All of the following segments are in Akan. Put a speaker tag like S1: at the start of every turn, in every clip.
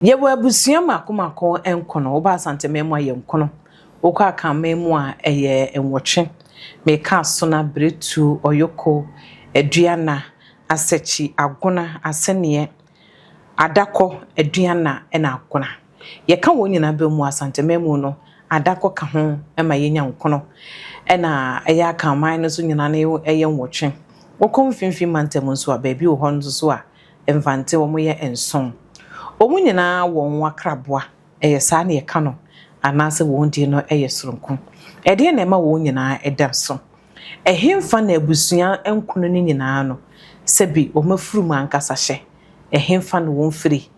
S1: Yɛwɔ abusua mmaako mmaako nkono. Woba Asanteman mu a, ɛyɛ nkono. Wokɔ Akanman mu a, ɛyɛ nwɔtwe. Meka Asona, Biretu, Ɔyoko, Aduana, Asakyi, Agona, Aseneɛ, Adakɔ, Aduana ɛna Agona. Yɛka wɔn nyinaa bɛ mu Asanteman mu no, Adakɔ ka ho ma yɛnya nkono. Ɛna ɛyɛ Akanman no nso nyinaa no ɛyɛ nwɔtwe. Wokɔ Mfimfini Mantam nso a, baabi wɔ hɔ nso so a, Mfantse wɔyɛ nson. Wɔn nyinaa wɔ wɔn akraboa, ɛyɛ saa na yɛka no, anaasɛ wɔn din no yɛ soronko. Ɛdeɛn na ɛma wɔn nyinaa da so? Ɛhefa na abusua nkono no nyinaa no, sɛbi wɔn afurum ankasa hyɛ? Ɛhefa na wɔn firi?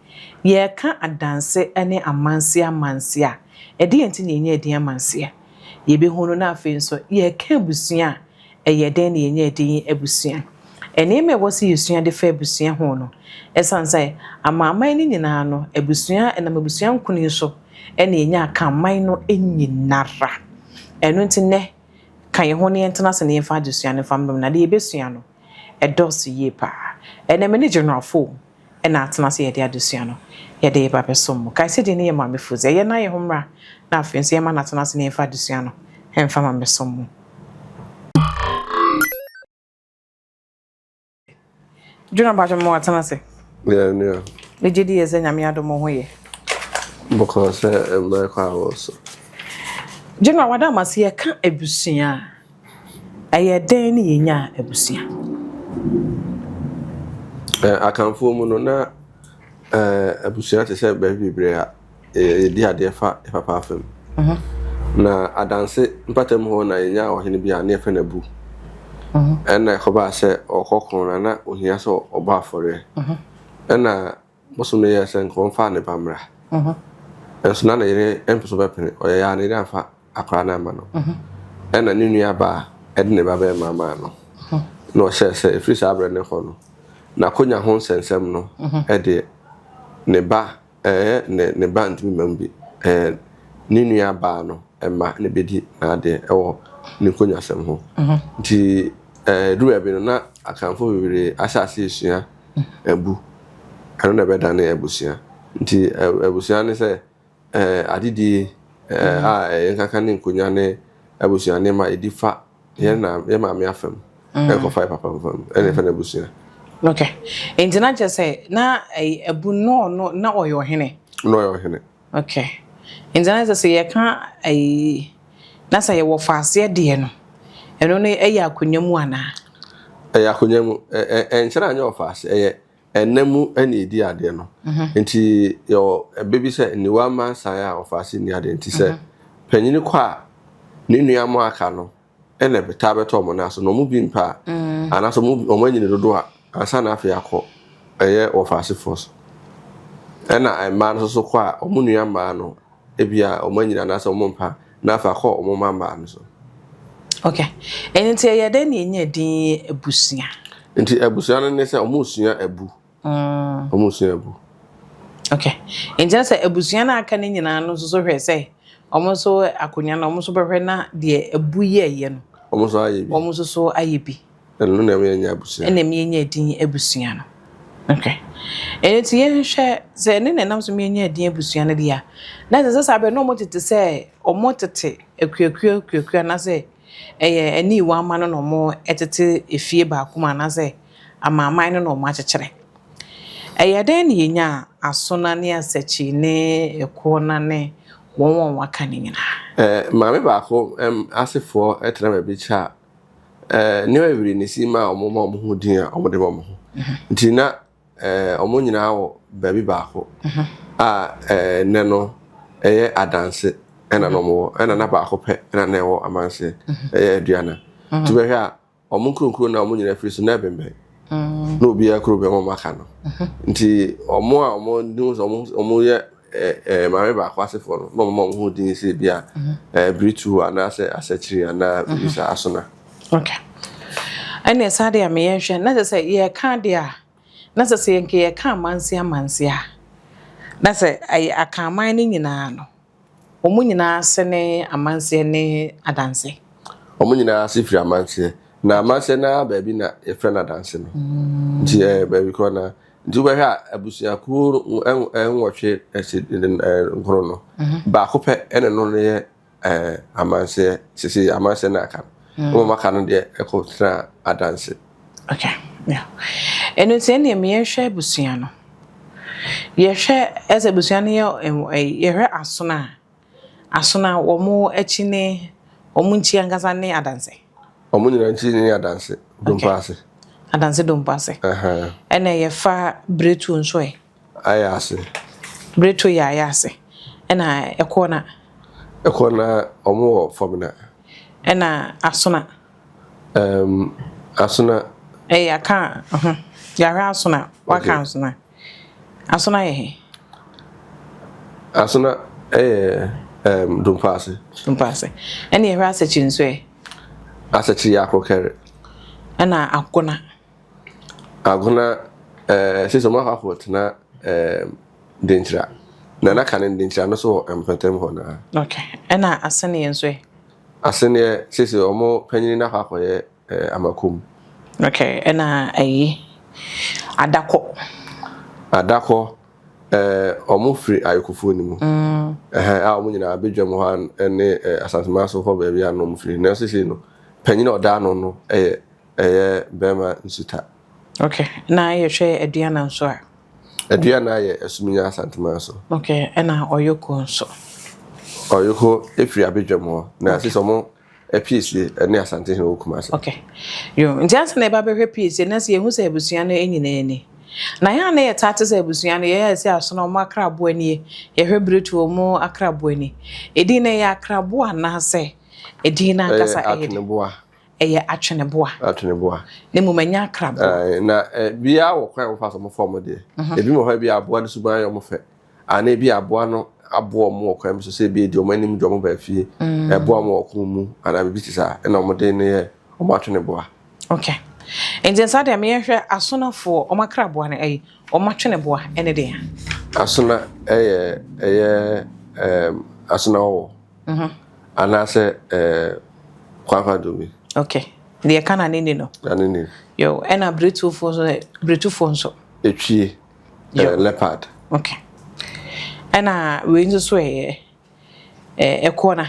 S1: Yɛreka adanse ne amanse amanse a, ɛdeɛn nti na yɛnya edin amanseɛ? Yɛbɛhu no na afei nso yɛreka abusua a, Ɛyɛ dɛn na yɛnya din abusua? Nneɛma a ɛwɔ sɛ yɛsua de fa abusua ho no, ɛsiane sɛ amanaman no nyinaa no, abusua, ɛnam abusua nkono yi so na yɛnya akanman no nyinara. Ɛno nti nnɛ, ka yɛn ho na yɛntena ase na yɛmfa adesua no mfa mmam, na deɛ yɛbɛsua no, ɛdɔɔso yie paa. Ɛnnɛ, me ne General Foh na atena ase yɛde adesua no yɛde reba abɛsom mo. Kae sɛ din no yɛ Maame Foods. Ɛyɛ na yɛn ho mmra na afei nso yɛma no atena ase na yɛmfa adesua no mfa ma mmɛsom mo. Junior mpakyɛ mo atena ase.
S2: Yeah, nua.
S1: Megye di yɛ sɛ Nyame adom mo ho yɛ.
S2: Bɔkɔ sɛ mmerɛ kɔ a wɔ so.
S1: Junior wada ama se yɛka abusua a, ɛyɛ dɛn ne yɛnya abusua?
S2: Akanfoɔ mu no na abusua te sɛ baabi bebree a yɛdi adeɛ fa yɛ papa afam. Mhm. Na adanse mpatamu hɔ na yɛnya ɔhene bi a ne yɛfrɛ no Abu. Mhm. Ɛna ɛkɔbaa sɛ ɔkɔ ko na na ohia sɛ ɔbɔ afɔreɛ. Mhm. Ɛna bosom no yɛɛ sɛ nka ɔmfa ne ba mmra. Nso na ne yere mpɛ so bɛpene. Ɔyɛ a ne yere amfa akwadaa no amma no. Ɛna ne nua baa ɛde ne ba bɛrima maa no. Na ɔhyɛɛ sɛ ɛfiri saa berɛ no kɔ no, n'akonnwa ho nsɛnsɛm no ɛdeɛ ne ba Ɛɛ, ne ne ba ntumi mma mu bi. Ɛɛ, ne nua baa no mma na ebedi n'adeɛ wɔ ne nkonnwasɛm ho. Nti ɛɛ, ɛduru baabi no, na Akanfoɔ bebree ahyɛ ase resua abu. Ɛno na ɛbɛdane abusua. Nti abusua ne sɛ ɛɛ, adedie ɛɛ, a ɛyɛ nkaka ne nkonnwa ne abusua nneɛma a yɛdi fa yɛn na yɛn maame afam ɛkɔfa yɛ papa fam ɛna ɛfɛ na abusua.
S1: Okay, nti na kyerɛ sɛ na abu no ɔno na ɔyɛ ɔhene.
S2: Na ɔyɛ ɔhene.
S1: Okay, nti na kyerɛ sɛ yɛka ɛyi na sɛ yɛwɔ faaseɛ deɛ no ɛno no ɛyɛ akonnwa mu anaa?
S2: Ɛyɛ akonnwa mu ɛ ɛ ɛnkyɛn anyɛ ɔfaase ɛyɛ Ɛnna mu na ɛdi adeɛ no. Nti yɛwɔ ɛbɛ bi sɛ nniwa mma nsan a wɔfa ase nni adeɛ. Nti sɛ panyini kɔ a, ne nua mo aka no ɛna ɛtaa bɛtɔ wɔn nan so. Na wɔn bi mpa a, anaasɛ wɔn anyini dodo a, ansa na afei akɔ ɛyɛ wɔfa asefoɔ so. Ɛna mmaa no nso so kɔ a, wɔn nua mmaa no ebia wɔn anyini anaasɛ wɔn mpa na afei akɔ wɔn mma mmaa no so.
S1: Okay. Ɛno nti ɛyɛ dɛn na yɛnya din abusua?
S2: Nti abusua no ne sɛ wɔn sua abu. Mm. Wɔn sua abu.
S1: Okay. Nti na sɛ abusua no aka ne nyinaa no nso so hwɛ sɛ wɔn nso akonnwa no wɔn nso bɛhwɛ na deɛ abu yɛɛyɛ no.
S2: Wɔn nso ayɛ bi.
S1: Wɔn nso so ayɛ bi.
S2: Ɛno na ɛma yɛnya abusua.
S1: Ɛna ɛma yɛnya din abusua no. Okay. Ɛno nti yɛnhwɛ sɛ ɛne na ɛnam so ma yɛnya din abusua no deɛ a, na ɛsɛ sɛ saa berɛ na wɔn tete sɛ wɔn tete akuakuo akuakuo anaasɛ ɛyɛ ɛne iwa ama no na wɔn tete efie baako mu anaasɛ amanaman no na wɔn akyekyere. Ɛyɛ dɛn na yɛnya asona ne asakyi ne ɛkoɔna ne wɔn a wɔaka no nyinaa?
S2: Eh, maame baako asefoɔ tena baabi kyɛ a, Eh, nneɛma bebree na esi ma wɔn ma wɔn ho din a wɔde ma wɔn ho. Mhm. Nti na eh, wɔn nyinaa wɔ baabi baako mhm. a eh, nnɛ no ɛyɛ adanse ɛna na wɔn wɔ ɛna na baako pɛ ɛna na ɛwɔ amanseɛ ɛyɛ aduana. Nti bɛhwɛ a wɔn nkuronkuro na wɔn nyinaa firi so na ɛbɛnbɛn. Mm. Na obiara kuro bɛn wɔn aka no. Nti wɔn a wɔn de wɔn wɔn yɛ ɛɛ maame baako asefoɔ no na wɔma wɔn ho din sɛ bi a ɛɛ biritu anaasɛ asɛkyiri anaa biribi saa asona.
S1: Okay. Ɛnna saa deɛ meyɛ nhwɛ na sɛ sɛ yɛka deɛ a na sɛ sɛ yɛnka yɛka amanse amanse a na sɛ ɛyɛ akanman no nyinaa no wɔn nyinaa ase ne amanseɛ ne adanse.
S2: Wɔn nyinaa ase firi amanseɛ na amanseɛ naa baabi na yɛfrɛ no adanse no nti ɛɛ baabi korɔ na. Nti wobɛhwɛ a abusuakuo nwɔtwe nkron no, baako pɛ ɛna no no yɛ amanseɛ sisi amanseɛ na aka no. Wɔn aka no deɛ ɛkɔ tena adanse.
S1: Okay. Yeah. Ɛno nti ɛnneɛ yɛhwɛ abusua no. Yɛhwɛ ɛsɛ abusua no yɛ yɛhwɛ asono a asono a wɔn akyi ne wɔn nkyi ankasa ne adanse.
S2: Wɔn nyinaa nkyi ne adanse dompo ase.
S1: Adanse dompo ase. Ɛna yɛfa biretuo nso ɛ.
S2: Ayɛ ase.
S1: Biretuo yɛ ayɛ ase. Ɛna ɛkɔ na.
S2: Ɛkɔ na wɔn wɔ fam na.
S1: Ɛna asona.
S2: Asona.
S1: Ɛyɛ aka yɛahwɛ asona waka asona. Asona yɛ he?
S2: Asona ɛyɛ dompo ase.
S1: Dompo ase. Ɛna yɛhwɛ asakyi nso ɛ.
S2: Asakyi yɛ akorokɛre.
S1: Ɛna agona.
S2: Agona sisi ɔmo akɔ akɔtena Denkyira. Na n'aka no Denkyira no so wɔ mpɛtɛm hɔ naa.
S1: Okay. Ɛna aseneɛ nso ɛ.
S2: Aseneɛ sisi ɔmo panyin no akɔ akɔyɛ amakom.
S1: Okay. Ɛna ɛyi adakɔ.
S2: Adakɔ ɔmo firi ayokofoɔ no mu. A ɔmo nyinaa abɛdwam hɔ ne Asantema so hɔ baabi a na ɔmo firi. Na sisi no panyin a ɔda ano no ɛyɛ bɛrima nsuta.
S1: Okay. Na yɛhwɛ aduana nso a.
S2: Aduana yɛ Asuminya Asantema so.
S1: Okay. Ɛna ɔyoko nso.
S2: Ɔyoko efiri abɛdwam hɔ. Na sisi ɔmo piesie ne Asantehene wɔ Kumasi.
S1: Okay. Yo, nti ansa na ɛba bɛhwɛ piesie na sɛ yɛhu sɛ abusua no nyinaa ni. Na yɛn a na yɛtaa te sɛ abusua no yɛyɛ sɛ asono ɔmo akraboa nie, yɛhwɛ biretu ɔmo akraboa ni. Edin no ɛyɛ akraboa anaasɛ edin no ankasa
S2: ɛyɛ atweneboa.
S1: Ɛyɛ atweneboa.
S2: Atweneboa.
S1: Ne mmom ɛnyɛ akraboa.
S2: Na biara wɔ kwan a wɔfa so wɔfa wɔn deɛ. Ebi wɔ hɔ bi aboa no suban yɛ wɔn fɛ. Ana ebi aboa no aboa wɔn wɔ kwan bi so sɛ ebi edi wɔn anim de wɔn ba fie. Ɛboa wɔn wɔ ɔko mu anaa biribi te saa ɛna wɔn de no yɛ wɔn atweneboa.
S1: Okay. Nti nsa deɛ meyɛhwɛ asonafoɔ wɔn akraboa no ɛyi wɔn atweneboa ɛne deɛ.
S2: Asona ɛyɛ asona wɔwɔ. Anaasɛ kwankwadomi.
S1: Okay. Deɛ ka na ne ni no.
S2: Na ne ni.
S1: Yo, ɛna biretufoɔ nso biretufoɔ nso.
S2: Etwie. Leopard.
S1: Okay. Ɛna wei nso so ɛyɛ ɛkoɔ na.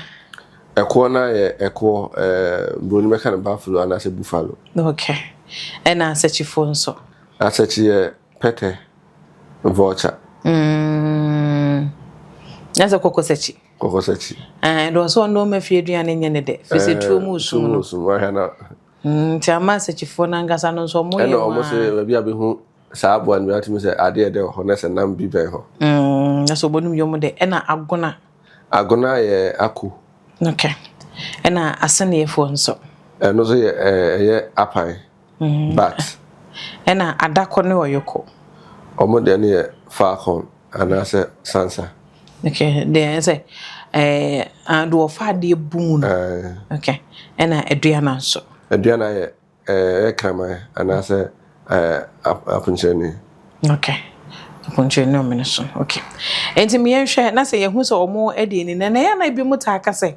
S2: Ɛkoɔ na yɛ ɛkoɔ broni bɛka no buffalo anaasɛ buffalo.
S1: Okay. Ɛna asakyifoɔ nso.
S2: Asakyi yɛ pɛtɛ vulture.
S1: Na sɛ kɔkɔ sakyi.
S2: Kɔkɔ sakyi.
S1: Ɛɛ dɔn so ɔno ɔma fie aduane nyɛ ne dɛ. Firi sɛ tuo mu sum no.
S2: Tuo mu sum wahwɛ na.
S1: Nti ama asakyifoɔ no ankasa no nso ɔmo yɛ
S2: ɛna ɔmo sɛ baabi a bɛhu saa aboa no bi atumi sɛ adeɛ ɛdɛ wɔ hɔ na sɛ nam bi bɛn hɔ.
S1: Na sɛ ɔbɔnum yɛ ɔmo dɛ ɛna agona.
S2: Agona yɛ ako.
S1: Okay. Ɛna aseneɛfoɔ nso.
S2: Ɛno nso yɛ ɛyɛ apan. Bat.
S1: Ɛna adakɔ ne ɔyɔkɔ.
S2: Ɔmo deɛ no yɛ falcon anaasɛ sansa.
S1: Okay, deɛ sɛ deɛ ɔfa adeɛ bu mu no. Okay. Ɛna aduana nso.
S2: Aduana yɛ ɛyɛ kraman anaasɛ aponkyerɛni.
S1: Okay. Aponkyerɛni ɔmene so. Okay. Nti meyɛnhwɛ na sɛ yɛhu sɛ ɔmo adi ani na na yɛ na ebi mu taa ka sɛ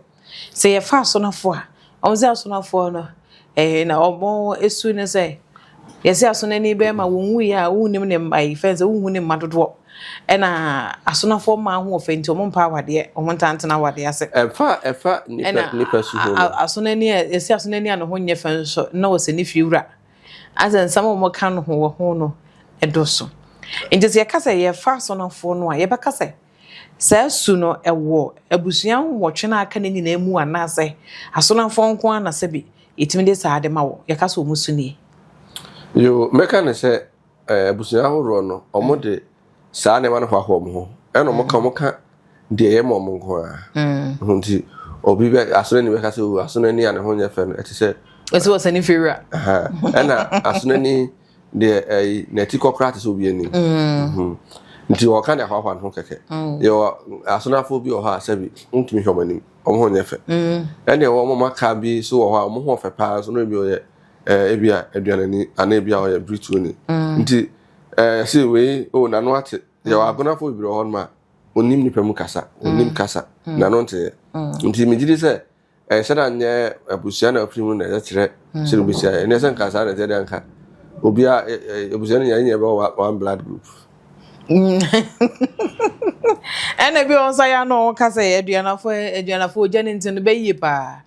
S1: sɛ yɛfa asonafoɔ a ɔmo sɛ asonafoɔ no na ɔmo esu ne sɛ yɛsɛ asonani bɛrima wɔn wu yɛ a wɔnnim ne mma yi fɛn sɛ wɔnhu ne mma dodoɔ ɛna asonafoɔ mmaa ho ɔfɛ nti ɔmo mpa awadeɛ ɔmo ntantena awadeɛ ase.
S2: Ɛfa nipa su ho no.
S1: Asonani a yɛsɛ asonani a ne ho nyɛ fɛ nso na wɔsɛ ne fie wura asɛ nsɛm a wɔn ka no ho wɔ ho no ɛdɔ so nti sɛ yɛka sɛ yɛfa asonafoɔ no a yɛbɛka sɛ saa su no ɛwɔ abusua nwɔtwe no aka ne nyinaa mu anaasɛ asonafoɔ nko ara na sɛbi yɛtumi de saa de ma wɔ yɛka sɛ ɔmo su nie.
S2: Yo, mɛka ne sɛ abusua ahoroɔ no ɔmo de saa nneɛma no hoahoa ɔmo ho ɛna ɔmo ka deɛ ɛyɛ ma ɔmo nko ara. Nti obi bɛ asonani bɛka sɛ o asonani a ne ho nyɛ fɛ no ɛte sɛ.
S1: Ɛsɛ wɔ sɛ ne fie wura.
S2: Ɛna asonani deɛ ɛyi n'ati kɔkora te sɛ obi anim. Nti wɔka de ahoahoa ne ho kɛkɛ. Yɛwɔ asonafoɔ bi wɔ hɔ a sɛbi ntumi hwɛ ɔmo anim ɔmo ho nyɛ fɛ. Ɛna ɛwɔ ɔmo aka bi so wɔ hɔ a ɔmo ho ɔfɛ paa nso na ebi ɔyɛ ebi a aduanani anaa ebi a ɔyɛ birituoni. Nti sɛ wei o n'ano ate yɛwɔ agonafoɔ bebree wɔ hɔ nom a onim nipa mu kasa onim kasa n'ano nteɛ. Nti megye di sɛ ɛnhyɛ da nyɛ abusua na afiri mu na ɛkyerɛ sɛ obi sia ɛnɛ sɛ nka saa na ɛkyerɛ deɛ nka Obiara abusua no nyinaa nyinaa bɛwɔ one blood group.
S1: Ɛna bi wɔn nsa yɛ ano wɔn ka sɛ aduanafo aduanafo ogya ne nti no bɛyie paa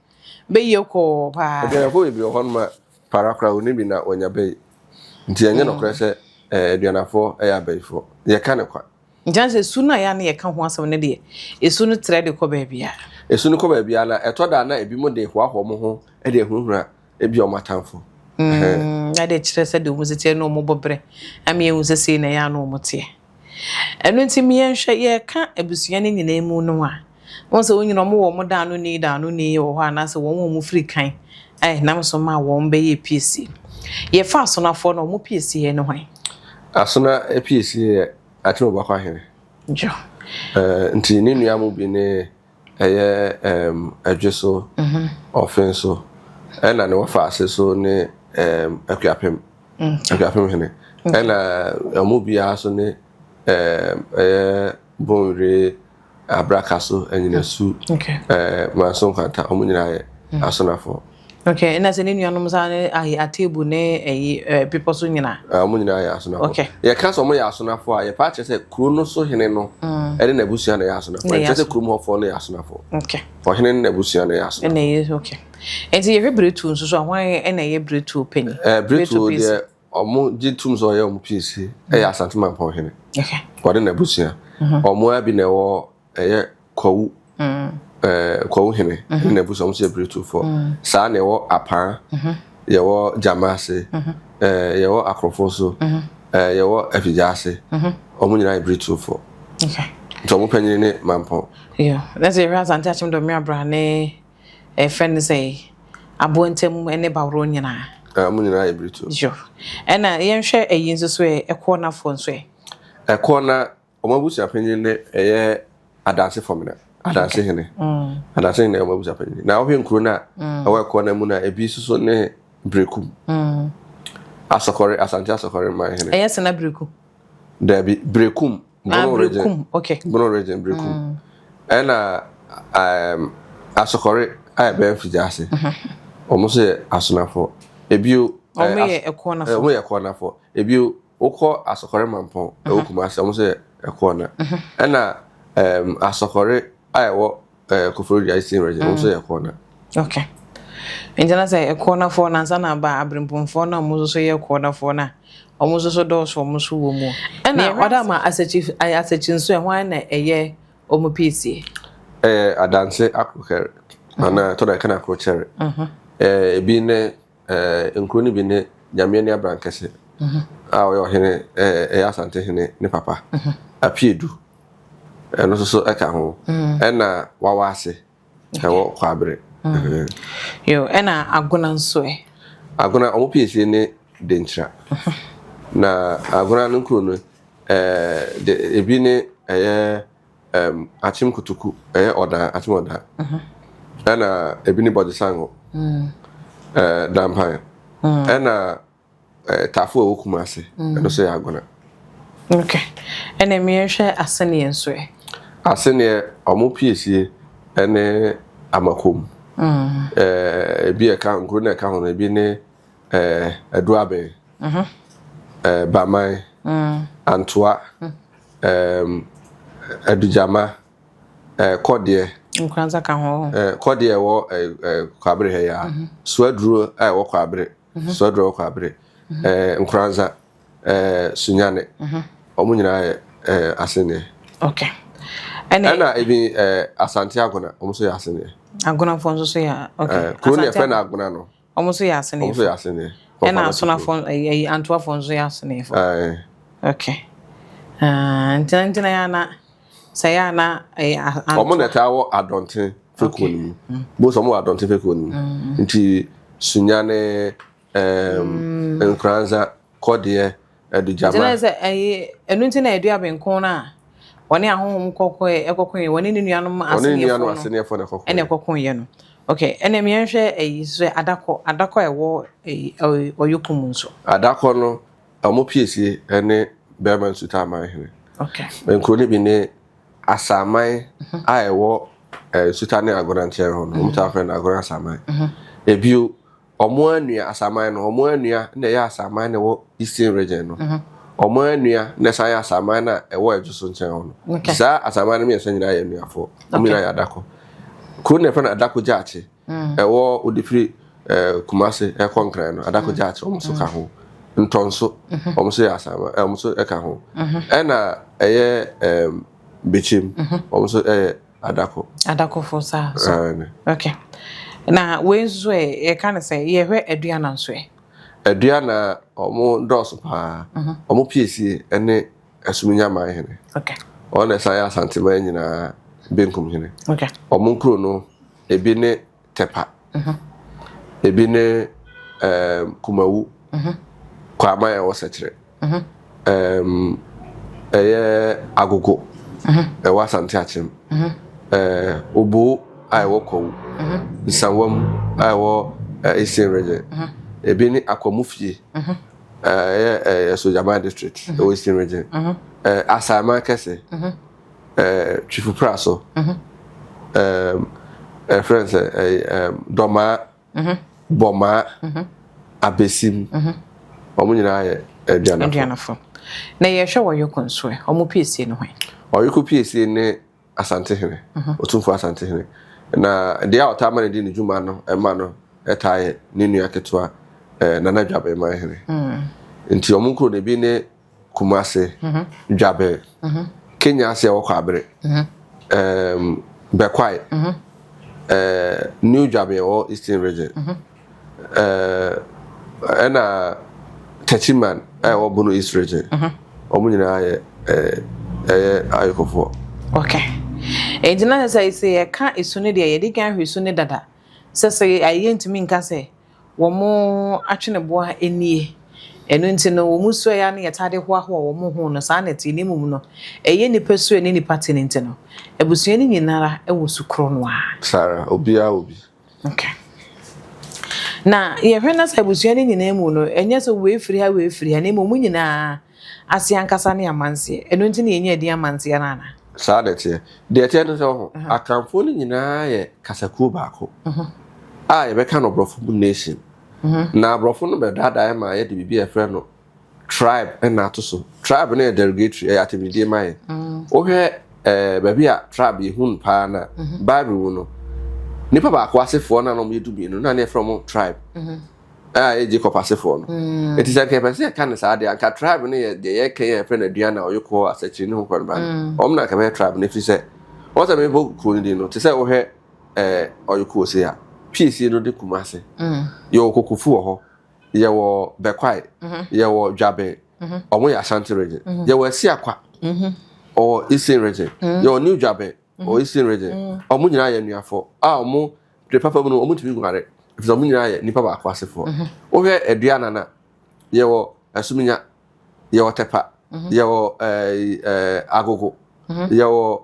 S1: bɛyie kɔɔ paa.
S2: Aduanafo bebree wɔ hɔ nom a para koraa wɔn bi na wɔnya bɛyi nti ɛnyɛ nokorɛ sɛ aduanafoɔ yɛ abayifoɔ yɛka ne kwa.
S1: Nti sɛ su no a yɛ a na yɛka ho asɛm no deɛ, esu no trɛ de kɔ baabiara.
S2: Esu no kɔ baabiara na ɛtɔ da a na ebinom de hoahoa wɔn ho de ahunahuna ebia wɔn atamfo.
S1: Na de kyerɛ sɛdeɛ wɔn si teɛ ne wɔn bɔberɛ ama yɛahu sɛ sei na ɛyɛ a na wɔn teɛ. Ɛno nti me yɛnhwɛ, yɛreka abusua no nyinaa mu no a, wohu sɛ wɔn nyinaa wɔwɔ wɔn daanoni daanoni wɔ hɔ anaasɛ wɔn a wɔfiri kan a ɛnam so maa wɔn bɛyɛɛ piesie. Yɛfa asonafoɔ no a, wɔn piesie ne hwan?
S2: Asona piesie yɛ Akyem Obakwa hene.
S1: Jo.
S2: Eh, nti ne nua mu bi ne ɛyɛ um, Ɛdwe so, mm-hmm. Ɔfen so, ɛna ne wɔfa ase so ne um, Akuapem, mm. Akuapem hene. Ɛna ɔmo biara so ne um, ɛyɛ Bonwire, Abraka so, Anyinasu, ɛɛ Manso Nkwanta, wɔn nyinaa yɛ mm. Asonafoɔ.
S1: Okay, ɛna sɛ ne nuanom saa ne ayi atebu ne ɛyi ɛɛ bepɔ so nyinaa.
S2: Ah, wɔn nyinaa yɛ asonafoɔ.
S1: Okay.
S2: Yɛka sɛ wɔn yɛ asonafoɔ a, yɛpa akyerɛ sɛ kuro no so hene no mm. ɛne n'abusua na ɛyɛ asonafoɔ. Ɛnkyerɛ sɛ kurom hɔfoɔ no yɛ asonafoɔ.
S1: Okay.
S2: Ɔhene ne n'abusua na ɛyɛ asonafoɔ.
S1: Ɛna ɛyɛ okay. Nti yɛhwɛ Biretuo nso so a, hwan ɛna ɛyɛ Biretuo panyin?
S2: Ɛɛ Biretuo deɛ Wɔn gye tum sɛ ɔyɛ wɔn piesie ɛyɛ mm. Asante Mampɔn hene. Ɔne n'abusua. Mm-hmm. Wɔn ara bi na ɛwɔ ɛyɛ Kwawu mm. ɛɛ Kwawu hene ne mm-hmm. n'abusua wɔn nso yɛ Biritufoɔ. Mm. Saa na ɛwɔ Apaa, mm-hmm. yɛwɔ Gyamaase, ɛɛ yɛwɔ Akorɔfo so, ɛɛ yɛwɔ Afigyaase. Wɔn nyinaa yɛ Biritufoɔ. Nti wɔn panyin ne Mampɔn.
S1: Yeah, that's it. Asante Akyem Dɔm Abra ne Yɛfrɛ no sɛ aboa ntam ne baworo nyinaa.
S2: Ah, wɔn nyinaa yɛ biritu.
S1: Yo. Ɛna yɛnhwɛ ɛyi nso so ɛ, ɛkoɔ nafoɔ nso ɛ.
S2: Ɛkoɔ na wɔn abusua panyin ne ɛyɛ Adanse Fɔmina, Adanse Hene. Mm. Adanse Hene yɛ wɔn abusua panyin. Na wohwɛ nkuro no a mm. ɛwɔ ɛkoɔ na mu no a, ebi nso so ne Berekum. Mm. Asɔkɔre, Asante Asɔkɔre man hene.
S1: Ɛyɛ sena Berekum?
S2: Dabi, Berekum.
S1: Ah, Bono region. Berekum, okay.
S2: Bono region, Berekum. Mm. Ɛna um, Asokɔre a ɛbɛn Mfigya mhm. Wɔn nso yɛ Asonafoɔ. Ebio.
S1: Wɔn yɛ Ɛkoɔnafoɔ.
S2: Wɔn yɛ Ɛkoɔnafoɔ. Ebio, wokɔ Asokɔre Mampɔn ɛwɔ mhm. Kumasi, wɔn nso yɛ Ɛkoɔna. Mhm. Ɛna um, Asokɔre a ɛwɔ ɛɛ Koforidua Eastern Region, wɔn nso yɛ Ɛkoɔna.
S1: Okay. Nti na sɛ Ɛkoɔnafoɔ no ansa na aba Aberempɔnfoɔ no a wɔn nso so yɛ Ɛkoɔnafoɔ no a, wɔn nso so dɔɔso wɔn nso wɔ mu. Ɛna ɔda ma Asakyi Asakyi nso ɛ, hwan na ɛyɛ wɔn piesie?
S2: Ɛyɛ Adanse Akorokɛre anaa ɛtɔ da yɛka no Akorokyɛre. Ɛɛ ebi ne Ɛɛ nkuro no bi ne Nyame Ani Abrankɛse a ɔyɛ ɔhene ɛɛ ɛyɛ Asante hene ne papa. Apiedu ɛno nso so ɛka ho. Ɛna Wawase ɛwɔ Kwaabere.
S1: Yo, ɛna Agona nso ɛ?
S2: Agona wɔn piesie ne Denkyira. Na Agona no nkuro no ɛɛ de ebi ne ɛyɛ um, Akyem Kotoku, ɛyɛ Ɔdaa, Akyem Ɔdaa. Mhm. Ɛna ebi ne Bɔgyesango, mm. eh, Dampan. Mm. Ɛna eh, Tafo a ɛwɔ Kumase, mm. ɛno nso yɛ Agona.
S1: Okay. Ɛna mmiɛnhwɛ Aseneɛ nso ɛ.
S2: Aseneɛ, ɔmo piesie ɛne Amakom. Mm. Eh, ebi ɛka nkuro na ɛka ho no, ebi ne eh, Aduaben, mm -hmm. eh, Baman, mm. Antoa, mm. Um, Adugyama, eh, Kɔdeɛ.
S1: Nkoranza ka ho.
S2: Eh, Kɔdeɛ ɛwɔ eh, eh, Kwabere ha yi a. Mm -hmm. Suaduro a ɛwɔ Kwabere. Mm -hmm. Suaduro ɛwɔ Kwabere. Mm -hmm. eh, Nkoranza, eh, Sunyane. Mm -hmm. Wɔn nyinaa yɛ eh, aseneɛ.
S1: Okay.
S2: Ɛna ebi eh, Asante Agona, wɔn nso yɛ aseneɛ.
S1: Agonafoɔ nso so yɛ okay.
S2: Eh, kuro no yɛfrɛ no Agona no.
S1: Wɔn nso yɛ asenefoɔ.
S2: Wɔn nso yɛ aseneɛ.
S1: Ɛna asonafoɔ ɛyi antoafoɔ nso yɛ asenefoɔ.
S2: Ɛɛ.
S1: Okay. Uh, ntina ntina yɛ ana sɛ yɛ ana ɛyɛ
S2: antoa. Wɔn na ɛtaa wɔ adɔnten fekuo no mu. Mm. Bo sɛ wɔn wɔ adɔnten fekuo no mu. Mm. Nti sunyane ɛɛm mm. nkoranza kɔdeɛ. Adugyama.
S1: Nti na sɛ ɛyi ɛnu nti na Adu Abenko no a wɔne ahonhom kɔkɔɛ ɛkɔkoeɛ wɔne ne nuanom aseneɛfoɔ
S2: no
S1: ɛna ɛkɔkoeɛ no. Okay, ɛna mmiɛnhwɛ ɛyi sɛ adakɔ adakɔ a ɛwɔ ɛyi ɔyɔku mu nso.
S2: Adakɔ no wɔn piesie ɛne bɛrima nsuta aman hene.
S1: Okay.
S2: Nkuro no bi ne Asaman mhm. a ɛwɔ nsuta ne agona nkyɛn hɔ no wɔn taa frɛ no agona asaman. Mhm. Ebio. Ɔmo anua Asaman no, ɔmo anua na ɛyɛ Asaman na ɛwɔ Eastern Region no. Ɔmo anua na ɛsan yɛ Asaman na ɛwɔ Ɛdwo so nkyɛn hɔ no. Saa Asaman no mmiɛnsa nyinaa yɛ anuafoɔ. Ɔmo nyinaa yɛ Adako. Kuro no yɛfrɛ no Adako Gyaakye. Ɛwɔ wode firi Kumase ɛkɔ Nkran no, Adako Gyaakye ɔmo nso ka ho. Ntɔnso ɔmo nso yɛ Asaman, ɔmo nso ɛka ho. Ɛna ɛyɛ Bekyem ɔmo nso ɛyɛ Adako.
S1: Adakofo saa so. Okay. Na wei nso ɛ, yɛka no sɛ yɛhwɛ Aduana nso ɛ.
S2: Aduana ɔmo dɔɔso paa. Ɔmo piesie ne Asuminyaman hene. Ɔno na ɛsan yɛ Asanteman nyinaa benkum hene. Ɔmo nkuro no ebi ne Tɛpa. Ebi ne Kumawu. Kwaman a ɛwɔ Sɛkyerɛ. Ɛyɛ Agogo ɛwɔ Asante Akyem. Oboo a ɛwɔ Kwawu. Nsawam a ɛwɔ Eastern Region. Ebi ne Akwamufie ɛyɛ Sogyaman District ɛwɔ Eastern Region. Asaman Kɛse, Twifupra so. Ɛfrɛ sɛ Dɔmaa, Bɔmaa, Abesim. Wɔn nyinaa yɛ Aduanafo.
S1: Aduanafo. Na yɛhwɛ Ɔyoko nso ɛ, ɔmo piesie no hwan?
S2: Ɔyoko piesie ne Asantehene, Otumfoɔ Asantehene. Na deɛ a ɔtaa ma no di ne dwuma no ɛma no ɛtaa yɛ ne nua ketewa Nana Dwabenman hene. Nti ɔmo nkuro no ebi ne Kumase, Dwaben, Kenya ase a ɛwɔ Kwabere, Bɛkwae, New Dwaben ɛwɔ Eastern Region, ɛna Techiman a ɛwɔ Bono East Region. Wɔn nyinaa yɛ ɛyɛ Ayokofoɔ.
S1: Okay. Enti na sɛ sɛ yɛka esu no deɛ, yɛde kan ahwɛ esu no dada. Sɛ ayɛ ntumi nka sɛ wɔn atweneboa nie. Ɛno nti no wɔn su a yɛ ne yɛtade hoahoa wɔn ho no saa na ɛte ne mu no, ɛyɛ nipa su ne nipa te ne nti no, abusua no nyinara ɛwɔ su korɔ no a.
S2: Saa, obiara wɔ bi.
S1: Okay. Na yɛhwɛ na sɛ abusua no nyinaa mu no, ɛnyɛ sɛ wei firi ha, wei firi ha, na mmom mu nyinaa ase ankasa ne amanseɛ. Ɛno nti na yɛnya adi amanseɛ no ana?
S2: Saa na ɛteɛ. Deɛ ɛteɛ no sɛ ɔho, Akanfoɔ no nyinaa yɛ kasakuo baako a yɛbɛka no borɔfo mu nation. Na aborɔfo no bɛdaadaa ma yɛde biribi a yɛfrɛ no tribe ɛna ato so. Tribe no yɛ derogatory, ɛyɛ atɛmdidie ma yɛ. Wohwɛ baabi a tribe yɛhu no paa na Bible mu no, nipa baako asefoɔ no a na wɔyɛ 12 na ne yɛfrɛ wɔn tribe a ɛyɛ Jacob asefoɔ no. Eti sɛ nka yɛpɛ sɛ yɛka no saa deɛ, anka tribe no yɛ deɛ yɛka yɛ yɛfrɛ no Aduana, Ɔyokɔ, Asɛkyiri ne ho kɔ no ba no. Wɔn na nka bɛyɛ tribe no, ɛfiri sɛ wɔn sɛ mebɔ kuro no din no, te sɛ wohwɛ Ɔyokɔ ose a piesie no de Kumase. Yɛwɔ Kokofu wɔ hɔ, yɛwɔ Bɛkwae, yɛwɔ Dwaben, ɔmo yɛ Ashanti Region. Yɛwɔ Asiakwa, ɔwɔ Eastern Region. Yɛwɔ New Dwaben, ɔwɔ Eastern Region. Ɔmo nyinaa yɛ anuafoɔ a ɔmo de papa mu no ɔmo ntumi nware, ɛfiri sɛ ɔmo nyinaa yɛ nipa baako asefoɔ. Wohwɛ Aduana na yɛwɔ Asuminya, yɛwɔ Tɛpa, yɛwɔ Agogo, yɛwɔ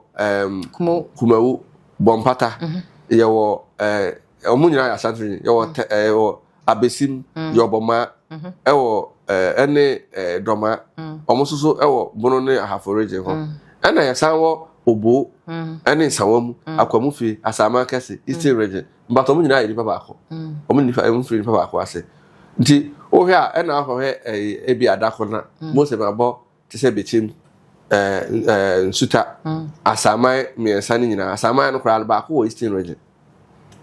S2: Kumawu, Bɔmpata, yɛwɔ ɔmo nyinaa yɛ Ashanti Region. Yɛwɔ yɛwɔ Abesim, yɛwɔ Bɔmaa, ɛwɔ ɛne Dɔmaa. Ɔmo nso so ɛwɔ Bono ne Ahafo Region hɔ. Ɛna yɛsan wɔ Obo ɛne Nsawamu, Akwamufie, Asaman Kɛse, Eastern Region. But ɔmo nyinaa yɛ nipa baako. Ɔmo nipa ɔmo firi nipa baako ase. Nti wohwɛ a ɛna akɔhwɛ ebi Adako na Mose ma bɔ te sɛ Bekyem, ɛɛ ɛɛ Nsuta, Asaman mmiɛnsa no nyinaa. Asaman no koraa no baako wɔ Eastern Region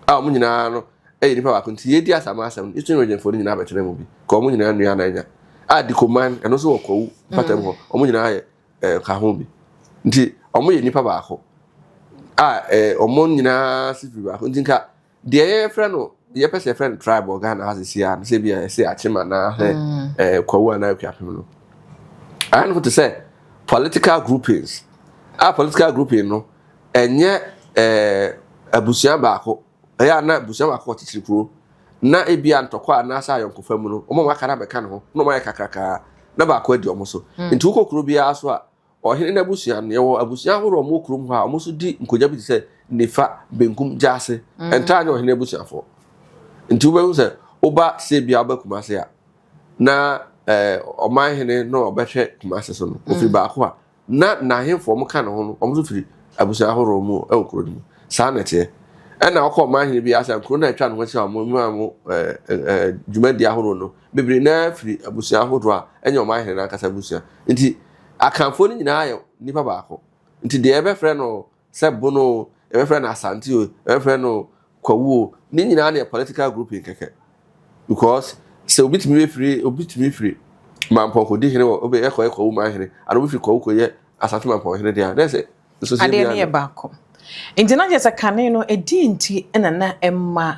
S2: a ɔmo nyinaa no ɛyɛ nipa baako. Nti yɛdi Asaman asɛm no, Eastern Region foɔ no nyinaa bɛtena mu bi. Ka ɔmo nyinaa nua na anya. A Dikoman ɛno nso wɔ Kwawu mpatam hɔ. Ɔmo nyinaa yɛ ka ho bi. Nti ɔmo yɛ nipa baako a ɔmo nyinaa si firi baako. Nti nka deɛ yɛfrɛ no, yɛpɛ sɛ yɛfrɛ no tribe wɔ Ghana ha sisi a no, sɛ bi a yɛsɛ Akyem anaa sɛ Kwawu anaa Akuapem no, ayɛ no te sɛ political groupings a political grouping no ɛnyɛ abusua baako. Ɛyɛ a na abusua baako ɔkyekyere kuro na ebi a ntɔkwa anaasɛ ayɔnkofa mu no, wɔn a wɔaka no abɛka ne ho na wɔn ayɛ kakrakaa na baako adi wɔn so. Nti wokɔ kuro biara so a, ɔhene n'abusua no, yɛwɔ abusua ahorow a wɔwɔ kurom hɔ a wɔn nso di nkonnwa bi te sɛ nifa, benkum, gyaase. Ntaa nyɛ ɔhene abusuafoɔ. Nti wobɛhu sɛ woba sɛ bia woba Kumase a, na ɔman hene na ɔbɛhwɛ Kumase so no, ofiri baako a na n'ahemfo wɔn ka ne ho no, wɔn nso firi abusua ahorow mu wɔ kuro no mu. Saa na ɛteɛ. Ɛna ɔkɔ ɔman hene bi ase a nkuro no a atwa ne ho ahyia a wɔn mu a wɔn ɛɛ ɛɛ dwumadi ahorow no bebree naa firi abusua ahodoɔ a ɛnyɛ ɔman hene n'ankasa abusua. Nti Akanfoɔ no nyinaa yɛ nipa baako. Nti deɛ yɛbɛfrɛ no sɛ Bono o, yɛbɛfrɛ no Asante o, yɛbɛfrɛ no Kwawu o, ne nyinaa no yɛ political grouping kɛkɛ. Because sɛ obi tumi bɛfiri obi tumi firi Mampɔn kɔdi hene wɔ obi ɛkɔyɛ Kwawu man hene anaa obi firi Kwawu kɔyɛ Asante Mampɔn hene deɛ a na ɛsɛ
S1: Adeɛ no yɛ baako. Nti na kyerɛ sɛ kane no ɛdeɛn nti na na ɛmma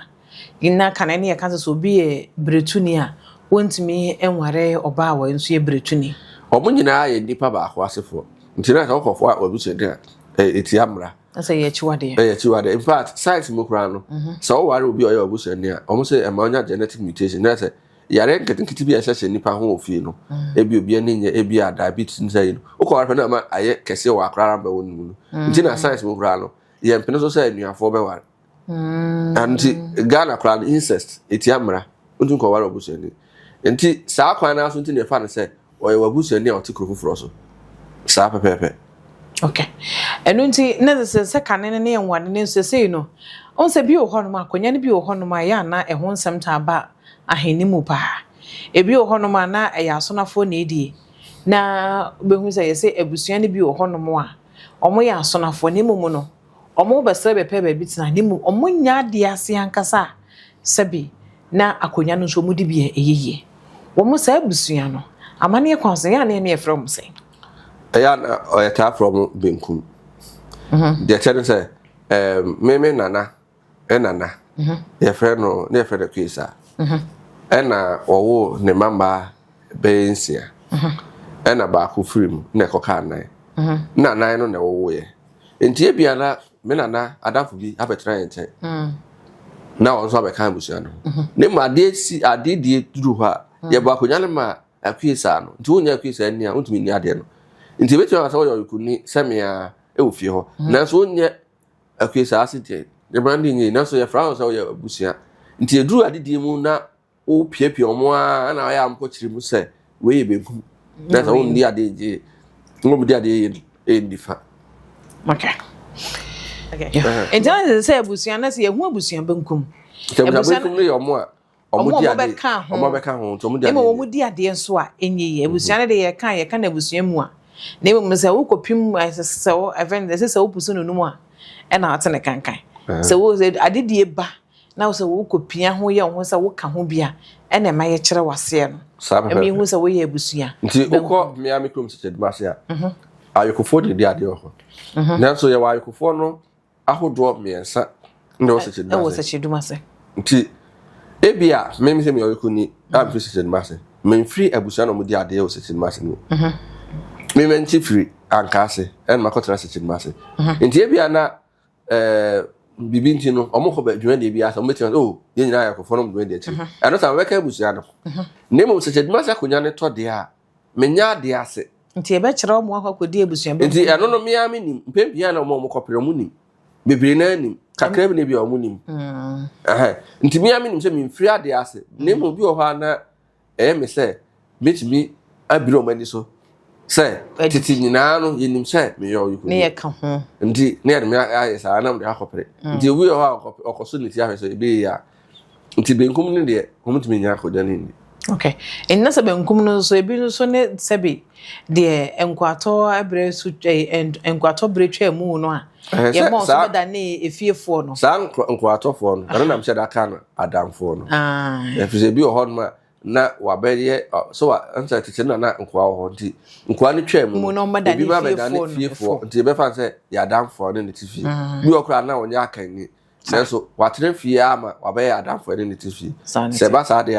S1: na kane no yɛka sɛ sɛ obi yɛ beretuni a wɔntumi nware ɔbaa a wɔn nso yɛ beretuni.
S2: Wɔn nyinaa yɛ nnipa baako asefoɔ. Nti na sɛ wokɔfoa w'abusua din a, ɛtia mmara.
S1: Na sɛ ɛyɛ akyiwadeɛ.
S2: Ɛyɛ akyiwadeɛ. In fact, science mu koraa no, sɛ woware obi a ɔyɛ w'abusuani a, wɔn sɛ ɛma wonya genetic mutation. Na sɛ Yareɛ nketenkete bi a ɛhyɛhyɛ nnipa ho wɔ fie no, ebi obi ani nyɛ, ebi a diabetes ne sɛ yi no, wokɔ ware pɛ na ama ayɛ kɛseɛ wɔ akora ara bɛwɔ ne mu no. Nti na science mu koraa no, yɛmpene so sɛ anuafoɔ bɛware. Nti Ghana koraa no, incest, ɛtia mmara, wontumi kɔware ɔbusuani. Nti saa kwan no ara so nti na yɛfa no sɛ Ɔyɛ w'abusuani a ɔte kuro foforɔ so. Saa pɛpɛɛpɛ.
S1: Okay. Ɛno nti, na sɛ sɛ kane no ne nwade no nso sei no, ɔn sɛ bi wɔ hɔnom a, akonnwa no bi wɔ hɔnom a, ɛyɛ a na ɛho nsɛm taa ba ahenni mu paa. Ebi wɔ hɔnom a, na ɛyɛ asonafoɔ na ɛdie. Na wobɛhu sɛ yɛsɛ abusua no bi wɔ hɔnom a, wɔyɛ asonafoɔ, na mmom no, Wɔbɛsrɛ bɛpɛ baabi tena, na mmom wɔnnya adeɛ ase ankasa a, sɛbe na akonnwa no nso wɔdi bi a ɛyɛ yie. Wɔn saa abusua no, amanneɛ kwan so, ɛyɛ a na yɛne yɛfrɛ wɔn sɛn?
S2: Ɛyɛ a na yɛtaa frɛ wɔn benkum. Deɛ ɛkyɛ ne sɛ, me me nana nana, yɛfrɛ no, na yɛfrɛ no Kwesa. Ɛna wɔwoo ne mma mmaa bɛyɛ nsia. Ɛna baako firi mu na ɛkɔkaa nan. Na nan no na ɛwowoeɛ. Nti ebia na me nana adamfo bi abɛtena yɛn nkyɛn mm. na ɔno nso abɛka abusua no ho mhm. ne mu adeɛ si adeɛ die duru hɔ a mm. yɛbɔ akonnwa no ma akue saa no nti wonyɛ akue saa ni a wontumi nni adeɛ no nti ebetumi aba sɛ wɔyɛ ɔyɔkoni sɛmea ɛwɔ fie hɔ mm. nanso wonyɛ akue saa ase deɛ yɛbɛn de nyɛ nanso yɛfra wɔn sɛ wɔyɛ abusua nti eduru adedie mu na wopiapia wɔn ara na ɔyɛ a mokɔkyerɛ mu sɛ wei yɛ benkum na sɛ wonni adeɛ gye wɔn di adeɛ yɛ yɛ nifa.
S1: Okay. Okay. Nti na sɛ sɛ abusua na sɛ yɛhu abusua benkum.
S2: Nti abusua benkum no yɛ wɔn a wɔn di adeɛ wɔn bɛka ho nti wɔn di adeɛ.
S1: Ɛma wɔn di adeɛ nso a ɛnyɛ yie. Abusua no de yɛka yɛka na abusua mu a na mmom sɛ wokɔpim sɛ wo ɛfɛn sɛ sɛ wopusu no no mu a ɛna ɔte ne kankan. Sɛ wo sɛ adedie ba na wo sɛ wokɔpia ho yɛ wo ho sɛ woka ho bi a, ɛna ɛma yɛkyerɛ w'aseɛ no.
S2: Saa pɛpɛɛpɛ.
S1: Ɛma yɛhu sɛ woyɛ abusua.
S2: Nti wokɔ mmea me kurom Sɛkyɛdum ase a, mhm. ayokofoɔ de di adeɛ wɔ hɔ. Mhm. Nanso yɛwɔ ayokofoɔ no ahodoɔ mmiɛnsa na ɛwɔ Sɛkyɛdum ase.
S1: Ɛwɔ Sɛkyɛdum ase.
S2: Nti ebi a mmemme sɛ meyɛ ɔyokoni a mfiri Sɛkyɛdum ase. Memfiri abusua na wɔdi adeɛ wɔ Sɛkyɛdum ase no. Mhm. Mmemme nti firi Anka ase ɛna makɔtena Sɛkyɛdum ase. Nti ebi a na ɛɛ biribi nti no wɔn kɔ bɛ dwumadie bi ase wɔn bɛtumi ase oh yɛn nyinaa yɛ akɔfo no dwumadie akyi mhm. ɛno saa wɔbɛka abusua no mhm. na mmom sɛ kyɛduma sɛ akonnwa no tɔ deɛ a menya adeɛ ase.
S1: Nti yɛbɛkyerɛ wɔn akɔ akɔdi abusua
S2: bɛ. Nti ɛno no mmea mi nim mpɛn pii a na wɔn a wɔkɔpere wɔn nim bebree naa nim kakra bi na ebi a wɔn nim mm. Nti mmea mi nim sɛ mfiri adeɛ ase na mmom bi wɔ hɔ a na Ɛyɛ me sɛ mɛtumi abiri wɔn ani so sɛ tete nyinaa no yɛnim sɛ meyɛ ɔyɔkoni.
S1: Ne yɛ ka ho.
S2: Nti ne yɛde me ayɛ saa na mede akɔpere. Mm. Nti obi wɔ hɔ a ɔkɔ so ne ti ahwɛ sɛ ɛbɛyɛ yie a. Nti benkum no deɛ wɔtumi nya akɔgya no nni.
S1: Okay. Nna sɛ benkum no nso ebi nso ne sɛbi deɛ nkoatɔ berɛ so nkoatɔ berɛ twaa mu no a yɛma wɔn nso bɛdanee efiefoɔ no.
S2: Saa nkoatɔfoɔ no, ɛno na mehyɛ da ka no adamfoɔ no. Ɛfiri sɛ ebi wɔ hɔnom a na wabɛyɛ sɛ wa nsɛ tete na na nkoa wɔ hɔ nti nkoa no twaa mu no ebi ma bɛdane fiefoɔ nti yɛbɛfa no sɛ yɛ adamfoɔ ne ne te fie. Bi wɔ koraa na ɔnyɛ akanni nanso watena fie ama wabɛyɛ adamfoɔ ne ne te fie. Sɛ ɛba saa deɛ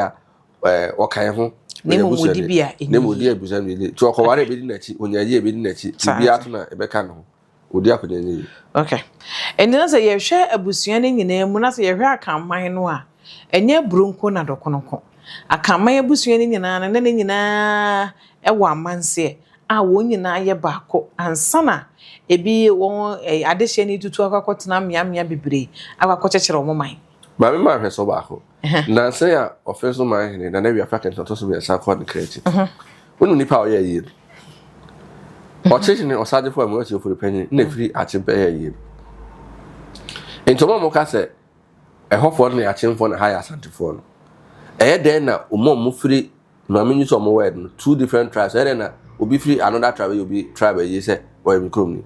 S2: a ɔka yɛn ho.
S1: Na mmom ɔdi bi a ɛnyɛ yie.
S2: Na mmom ɔdi abusua no yie. Nti ɔkɔware a ɛbɛdi n'akyi, ɔnya yie a ɛbɛdi n'akyi, biribiara to no a ɛbɛka ne ho. Ɔdi akonnwa no yie.
S1: Okay. Ɛnti na sɛ yɛhwɛ abusua no nyinaa mu na sɛ yɛhwɛ Akanman no a, ɛnyɛ aburo nko na dɔkono nko. Akanman abusua no nyinaa no, na ne nyinaa wɔ amanseɛ a wɔn nyinaa yɛ baako ansa na ebi wɔn adehyeɛ no retutu akɔ akɔtena mmeammea bebree akɔ akɔkyekyere wɔn man.
S2: Maame maa nhwɛso baako. Nnansa yi a ɔfe so man hene Nana Wiafe Akɛntɛn ɔtɔ so mmiɛnsa kɔɔ ne kra akyi. Wonim nipa a ɔyɛɛ yie no? Ɔkyehene Ɔsagyefo a Mmerante Ofori Panyin na efiri Akye bɛyɛɛ yie no. Nti wɔn a wɔka sɛ Ɛhɔfoɔ no yɛ Akyemfoɔ na ha yɛ Asantefoɔ no. Ɛyɛ dɛn na wɔn a wɔfiri maame nyi sɛ wɔn word no two different tribes ɛyɛ dɛn na obi firi another tribe yɛ obi tribe ayi sɛ ɔyɛ me kurom ni.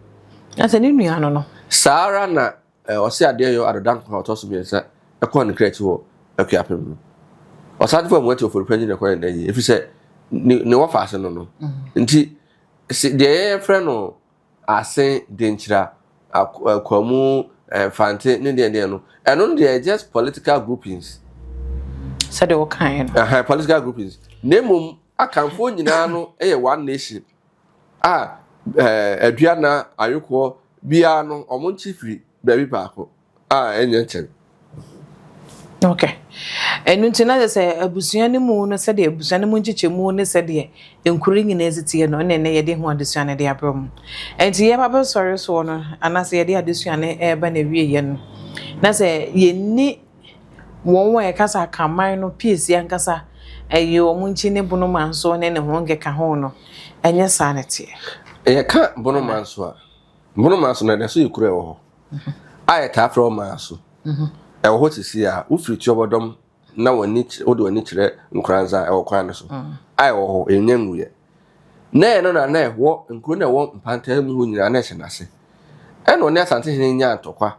S1: Na sɛ ne nua no no.
S2: Saa ara na ɔse adeɛ yɔ Adodankwa a ɔtɔ so mmiɛnsa ɛkɔɔ ne kra akyi wɔ Akuapem no. Ɔsantefo a Amuati Oforikwanyi na ɛkɔyɛ n'ayi ɛfiri sɛ ne ne wɔfa ase no no. Nti deɛ yɛfrɛ no Ase, Denkyira, Kwamu, Mfante ne deɛ deɛ no, ɛno no deɛ just political groupings.
S1: Sɛdeɛ wɔkaeɛ no.
S2: Uh, political groupings. Na mmom Akanfoɔ nyinaa no yɛ one nation a Aduana, Ayokoɔ biara no wɔn nkyi firi baabi baako. a ɛnyɛ nkyɛn.
S1: Okay. Ɛno nti na sɛ abusua no mu no sɛdeɛ abusua no mu nkyekyɛmu ne sɛdeɛ nkuro nyinaa si teɛ no ɛna ɛnɛ yɛde ho adesua no de abrɛ mu. Ɛnti yɛba bɛsɔre soɔ no anaasɛ yɛde adesua no ɛreba na awieɛ no na sɛ yɛnni wɔn a yɛka sɛ Akanman no piesie ankasa ɛyɛ wɔn nkyi ne Bono Manso ne ne ho nkeka ho no ɛnyɛ saa na ɛteɛ.
S2: Yɛka Bono Manso a, Bono Manso no ɛda so yɛ kuro a ɛwɔ hɔ. a yɛtaa frɛ wɔ Maaso. Ɛwɔ hɔ sisi a wofiri Tuobɔdɔm na w'ani wode w'ani kyerɛ Nkoranza a ɛwɔ kwan no so a ɛwɔ hɔ ɛnya nwuiɛ. Na ɛno na na ɛwɔ nkuro na ɛwɔ mpantaa mu hɔ nyinaa na ɛhyɛ n'ase. Ɛna ɔne Asantehene nyaa ntɔkwa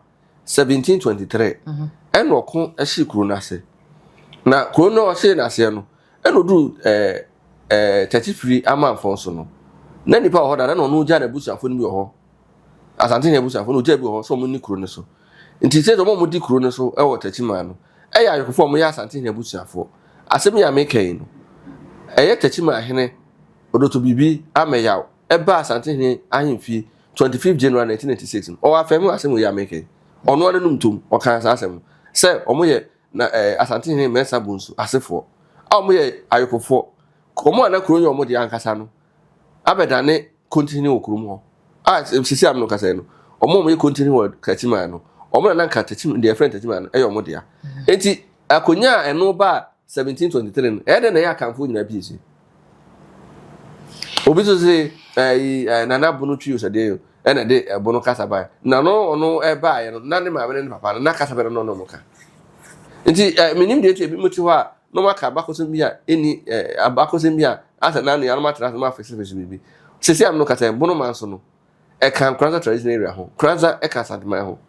S2: 1723 ɛna ɔko hyee kuro no ase. Na kuro no ɔhyee n'aseɛ no ɛna ɔduru ɛɛ ɛɛ Tɛkyifiri amanfo so no na nipa wɔ hɔ dada na ɔno gya n'abusuafoɔ no bi wɔ hɔ Asante hene abusuafo no ogyaa bi wɔ hɔ sɛ wɔn nni kuro no so. Nti sɛ wɔn a wɔdi kuro no so wɔ Techiman no yɛ ayɔkofo a wɔyɛ Asante hene abusuafoɔ. Asɛm yi a meka yi no, ɛyɛ Techiman hene Odotobibi Ameyaw ɛbaa Asante hene ahemfie 25 January 1996 no, ɔwɔ afɛn mu asɛm yi a meka yi. Ɔno ara n'anum tom, ɔkaa saa asɛm no sɛ wɔyɛ na ɛɛ Asante hene Mensah Bonsu asefoɔ a wɔyɛ ayɔkofoɔ. Wɔn a na kuro yɛ wɔn deɛ ankasa no abɛdane kontihene wɔ kurom hɔ a sisi a mene kasa yi no wɔn a wɔyɛ kontihene wɔ Takyiman no wɔn na nanka Takyim deɛ ɛfrɛ Takyiman no ɛyɛ wɔn dea eti akonnwa a ɛno ba 1723 no ɛyɛ dɛ na ɛyɛ akanfoɔ nyinaa pii si obi nso se ɛyi ɛɛ nana bono twi osɛdeɛ yi ɛna de ɛbono kasa baeɛ na no ɔno ɛbaeɛ no na ne maame ne ne papa no na kasa bɛ no na ɔno ka nti ɛɛ menim deɛ ti ebi mo te hɔ a na wɔaka abakɔsɛm bi a ɛnni eh, abakɔsɛm bi a asɛ na anuanom atena ase na wɔafesefese biribi. Sisi a no kasa yɛ Bono man so no, ɛka Nkoranza traditional area ho. Nkoranza ɛka Asanteman ho.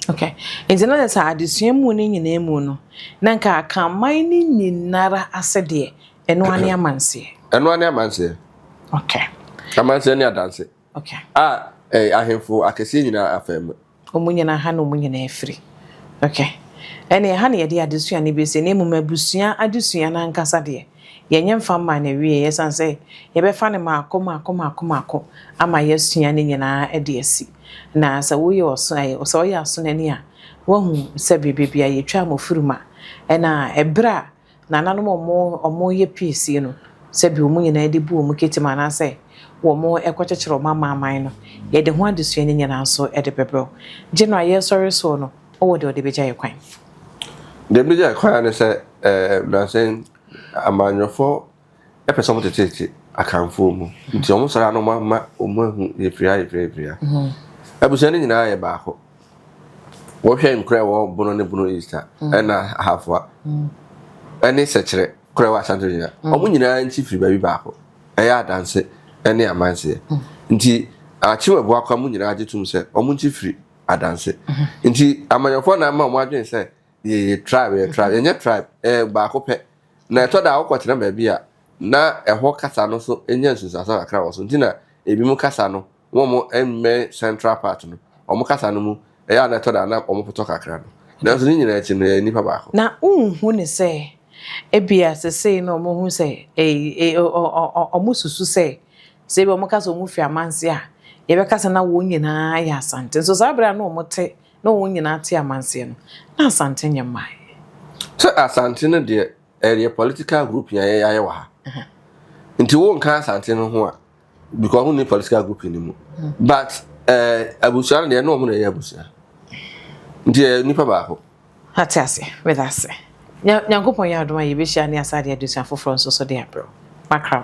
S1: Okay. Nti na sɛ adesua mu no nyinaa mu no, na nka Akanman no nyinara ase deɛ, ɛno ane amanseɛ.
S2: Ɛno ane amanseɛ.
S1: Okay.
S2: Amanseɛ ne adanse.
S1: Okay.
S2: A eh, ahemfo akɛseɛ nyinaa afɛm.
S1: Wɔn nyinaa ha na wɔn nyinaa firi. Okay. Ɛne ɛha na yɛde adesua no bɛsi, na mmom abusua adesua no ankasa deɛ, yɛnyɛ mfa mmaa no awieɛ, ɛsiane sɛ yɛbɛfa no maako maako maako maako ama yɛasua ne nyinaa de asi. Na sɛ woyɛ ɔso ɛɛ sɛ woyɛ asonani a, woahu sɛ baabi a yɛtwa mmɔfirima, ɛna ɛberɛ a Nananom a wɔyɛ piesie no, sɛbi wɔn nyinaa de bu wɔn ketem anaasɛ wɔkɔkyekyere wɔn amanaman no, yɛde ho adesua no nyinaa nso de bɛbrɛ wo. Gye no a yɛresɔre soɔ no, wowɔ deɛ ɔde bɛgya yɛ kwan?
S2: Deɛ mede gya yɛ kwan ara ne sɛ, nnansa yi, amanyɔfoɔ pɛ sɛ wɔtetete Akanfoɔ mu. Nti wɔsɔre a na wɔama wɔahu yɛfiri ha, yɛfiri ha, yɛfiri ha. Abusua no nyinaa yɛ baako. Wɔhwɛ nkura ɛwɔ Bono ne Bono East a, mm. ɛna Ahafoa, mm. ɛne Sɛkyerɛ kura ɛwɔ Asante nyinaa. Mm. Wɔn nyinaa nkyi firi baabi baako. Ɛyɛ adanse ɛne amanseɛ. Nti Akyem Abuakwa mu nyinaa gye tom sɛ wɔn nkyi firi adanse. Mm-hmm. Nti amanyɔfoɔ na ama wɔn adwene sɛ yɛyɛ tribe, yɛyɛ tribe, yɛnyɛ tribe, ɛyɛ baako pɛ. Na ɛtɔ da a wokɔtena baabi a na ɛhɔ kasa no so nya nsunsuansoɔ kakra wɔ so. Nti na ebinom kasa no wɔn a wɔmmɛn central part no, wɔn kasa no mu, ɛyɛ a na ɛtɔ da a na wɔpotɔ kakra no. Nanso ne nyinaa akyi no, yɛyɛ nnipa baako.
S1: Na wonhu no sɛ ebia sesei no wɔhu sɛ wɔsusu sɛ, sɛ ebia wɔka sɛ wɔfi amanse a, yɛbɛka sɛ na wɔn nyinaa yɛ Asante. Nso saa bere a na wɔte, na wɔn nyinaa te amanseɛ no, na Asante nyɛ mmaeɛ.
S2: Sɛ Asante no deɛ, ɛyɛ political grouping a yɛayɛ wɔ ha. Nti wonka Asante no ho a, because wɔn ni political group ni mu but ɛɛ eh, abusua no deɛ ɛna wɔn na ɛyɛ abusua nti ɛyɛ nipa baako.
S1: Ate ase, meda ase. Nyankopɔn yɛ adom a yɛbɛhyia ne asa de adesua foforɔ nso so de abrɛ wo. Makra.